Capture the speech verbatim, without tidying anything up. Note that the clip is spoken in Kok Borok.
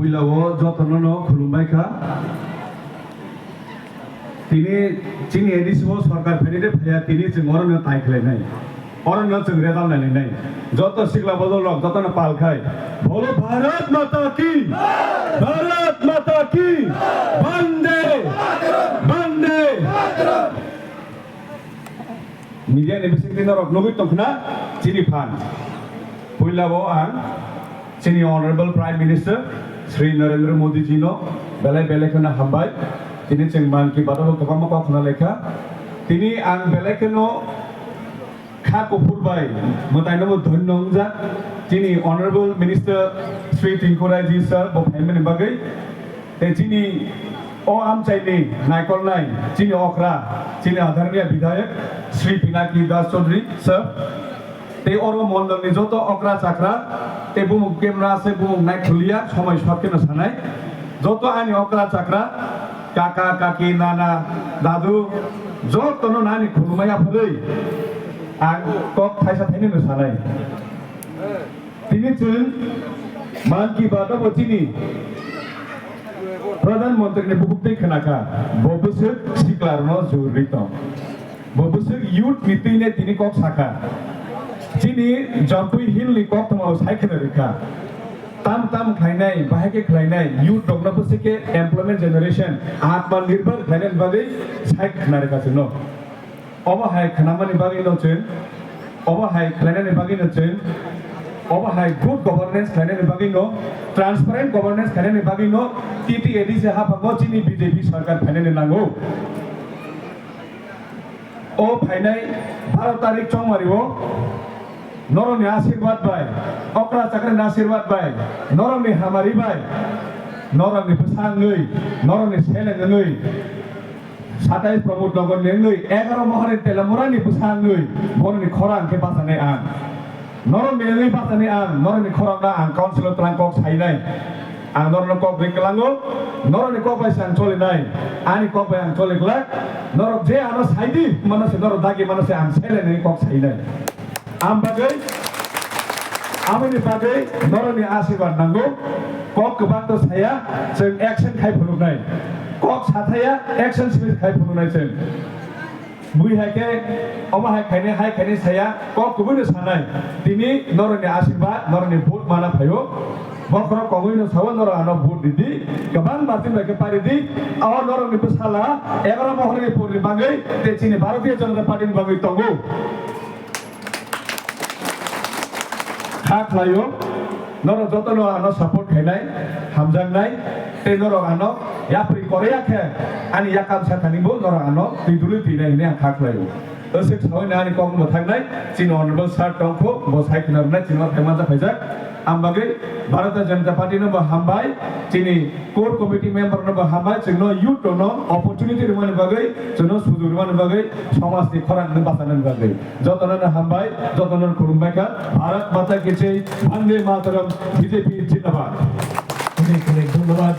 Puila o jotono no khulumbai kha. Tini chini A D C o sarkar phainai de phaiya, tini chwng oro no tai khlainai. Oro no chwng result nainai. Joto sikla bodol rok joto no pal khai. Bolo Bharat Mata ki! Bharat Mata ki! Bande! Bande! Media ni bisingtwi norok nugwi tongkhna chini phan. Puila o ang chini Honorable Prime Minister Shri Narendra Modi ji no belai belai kheno hambai. Tini chwng Mann Ki Baat o kwbangma kok khna lekha. Tini ang belai kheno kha kuphur bai mwtai no bo dhonyo wngjak. Chini Honorable Minister Shri Tinku Rai ji sir bo phaimani bagwi. Tei chini o amchaini naikolnai chini okra, chini adharniya bidhayak Shri Pinaki Das Chaudhary sir, tei oro mondolni joto okra chakra tei bumung kemra se bumung naikhuliya somoi sokkeno sanai. Joto ani okra chakra, kaka, kaki, nana, dadu, jotono nani khulumaya phwrwi ang kok thaisa thainwino sanai. Tini chwng Mann Ki Baat o bo chini Pradhan Mantri ni bukhuk twi khna kha, bo bwswk sikla rwno jurwi tong. Bo bwswk youth ni twi ne tini kok sa kha. Chini Jampui Hill ni kok tongma bo sai khna rwkha. Tam tam khlainai, bahai khe khlainai, youth rokno bwswk khe employment generation, atma nirbhar khlainani bagwi sai khna rwkha chwngno. Obo hai khnamani bagwino chwng, obo hai khlainani bagwino chwng, obo hai good governance khlainani bagwino, transparent governance khlainani bagwino T T A D C haphango chini B J P sarkar phainani nango. O phainai baro tarik chongmario norokni asirwad bai, okra chakrani asirwad bai, norokni hamari bai, norokni bwsa wngwi, norokni seleng wngwi, satais Pramod Nagar ni wngwi egaro Mohani Telamura ni bwsa wngwi boroni khorang khe bachanai ang. Norok ni wngwi bachanai ang, norok ni khorang no ang council o twlang kok sainai. Ang norok no kok ri kwlango, norok ni kok bai se ang cholinai, ani kok bai ang choli glak. Norok je ano saidi mano se, norok dagi mano se ang seleng ni kok sainai. Am bagwi, amoni bagwi norok ni asirwad nango. Kok kwbang to saya, chwng action khai phunuknai. Kok sathaya, action simi khai phunuknai chwng. Bui hai khe, omo hai khainai, hai khainai saya, kok kubui no sanai. Tini norok ni asirwad, norok ni vote mana phaio. Bokhorok kogwi no sao, norok ano vote ridi. Kwbang martin bai khe pari di. O norok ni bwsala, egaro Mohani ni pur ni bagwi, tei chini Bharatiya Janata Party ni bagwi tongo. Kha khlaio, norok jotono ano support khainai, hamjaknai, tei norok ano yapri korya khe ani yakam sathani bo norok ano twi dului twinai hinwi ang kha khlaio. Aswk sawi ani kok mwthaknai, chini honorable sir tongkho, bo sai khna rwnai, chini o thaimansa phaijak. Ang bagwi Bharatiya Janata Party no bo hambai, chini core committee member no bo hambai, chwngno youth rokno opportunity rwmani bagwi, chwngno sujuk rwmani bagwi, somajni khorang no bachanani bagwi. Jotono no hambai, jotono no khulumbai kha. Bharat Mata ki jai, Vande Mataram, B J P Jindabad. Onek onek dhonnobad.